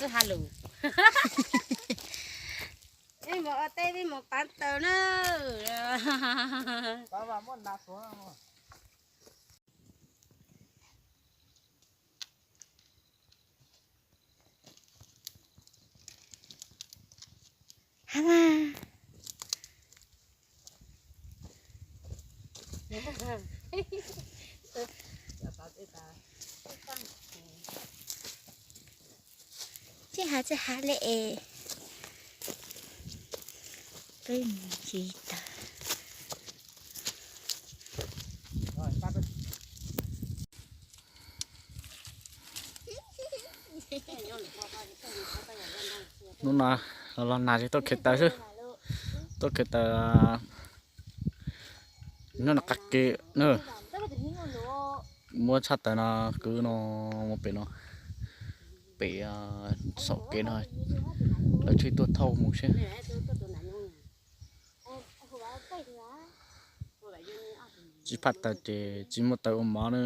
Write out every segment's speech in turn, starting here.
twb ha lus. Mus ua teb peb mus pav taws na. Ha mas. Tsis hav tsis hav li es peb mus tsis tawm. Hnub no los los nag tsis tau khiav taws xwb, tau khiav taws nyob no qab kev na. Muab tshaj taws no kwv no mus pem no, pem saum kev no, lawv tsheb tuaj thauj mus seb. Tsis phaj taws ces tsis muaj taws ua mov na.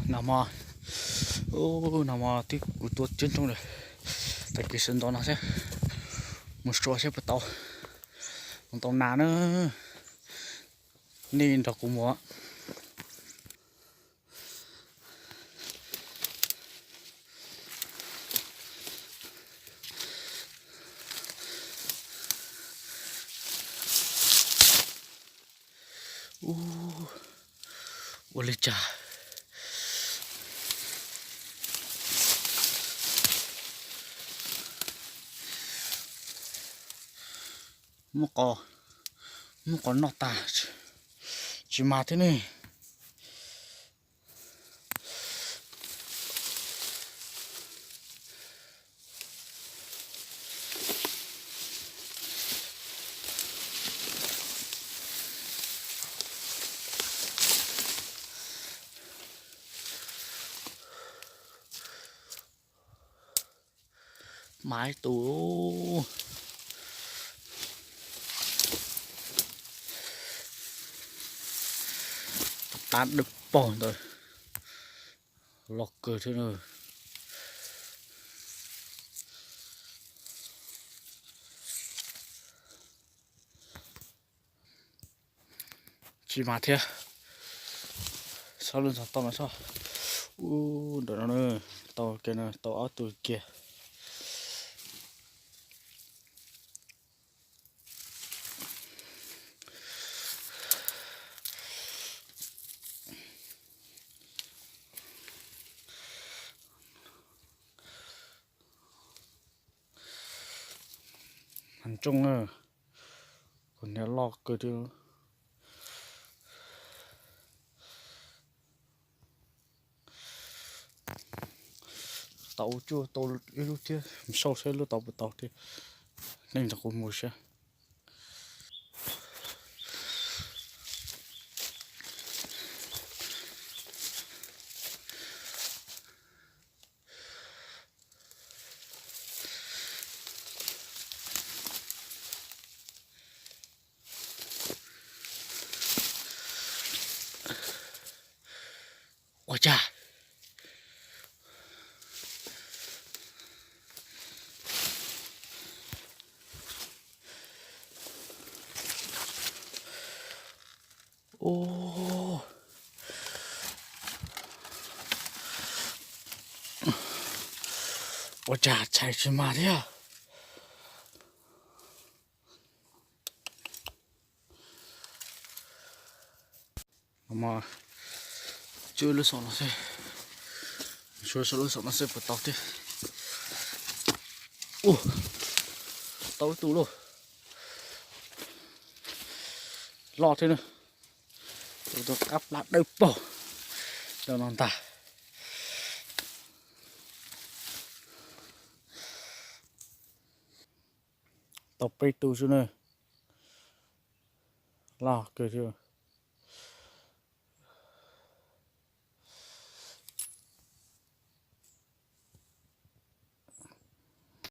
Nag hmo, nag hmo twb kuv tua tsib nrooj lawm. Tag kis sawv ntxov no thiab, mus sua thiab puas tau, mus tau nas na. Nej nrog kuv mus. Ua li cas muab qos, muab qos noj tag, tsis mas thiab ne. Mas ib tug tab dawb paug ntawd los kawg thiab na. Tsis mas thiab. Xob lub ntxoov tau no tso. Ub, ntawm no tau kiag no, tau ob tug kiag. Mas ntsooj na, kuv niam loj kawg thiab. Tau ua tsuj tau ib lub thiab, mus sau saib lub tau puas tau thiab. Nej nrog kuv mus saib. Ua cas, ua cas tshais tsis mas thiab. Tsuj lub xom no xwb, tsuj lub xom no xwb puas tau thiab. Ua, tau ib tug lauj. Loj thiab na. Tus tus qab plab dawb paug rau no ntag. Tau peb tug xwb na. Loj kawg thiab.